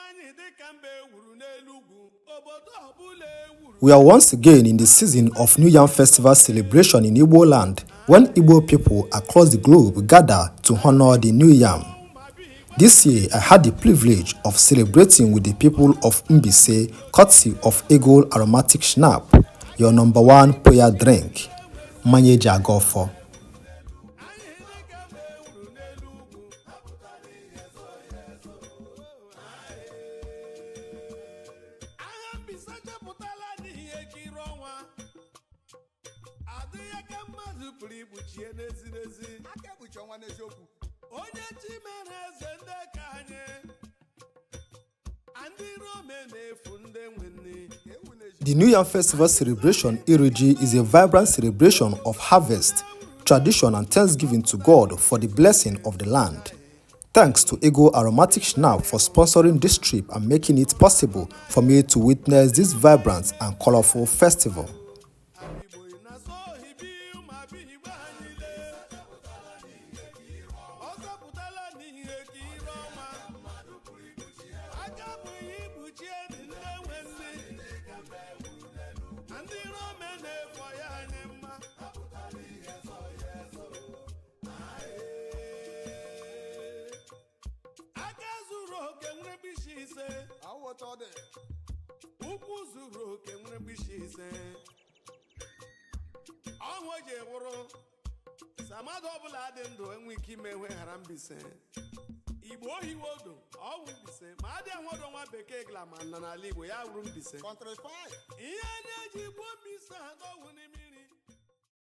Anyị dịka mba ewuru n'elu ugwu, obodo ọbụla ewuru. We are once again in the season of New Yam Festival celebration in Igbo land, when Igbo people across the globe gather to honor the New Yam. This year, I had the privilege of celebrating with the people of Mbaise, courtesy of Eagle Aromatic Schnapps, your number one prayer drink. Mmanya eji aga ọfọ. Anyị dịka mba ewuru n'elu ugwu. Agha Mbaise chepụtala n'ihe kiri ọnwa adịghị aka mmadụ pụrụ ikpuchie n'ezi n'ezi. Aka ekpuchi ọnwa n'eziokwu. Onye chi mere eze, ndị ka anyị ndị Rome na-efu ndị nwe nne. Ka ewu n'ezi. The New Yam Festival celebration, Iriji, is a vibrant celebration of harvest, tradition, and thanksgiving to God for the blessing of the land. Thanks to Eagle Aromatic Schnapps for sponsoring this trip and making it possible for me to witness this vibrant and colorful festival. Igbo na-asọ ohibi ụmụ abigbo anyị lee. Ọ zọpụtala n'ihe ka ire ọnwa aka pụghị ikpuchie ndị nwe nne, ndị Rome na-efọ ya anyị mma. Aka zuru oke nwere mkpịsị ise. Awụta ọ dị. Ụkwụ zuru oke nwere mkpịsị ise. Ọnwụ o ji wụrụ samadụ ọbụla dị ndụ enwe ike ime enwe ghara Mbaise. Igbo ohiwodo ọwụ Mbaise ma adị ahụodo nwa bekee gla ma nọ n'ala Igbo ya wụrụ Mbaise. Country 5. Ihe na-eji gbuo Mbaise ha n'ọwụ n'ime.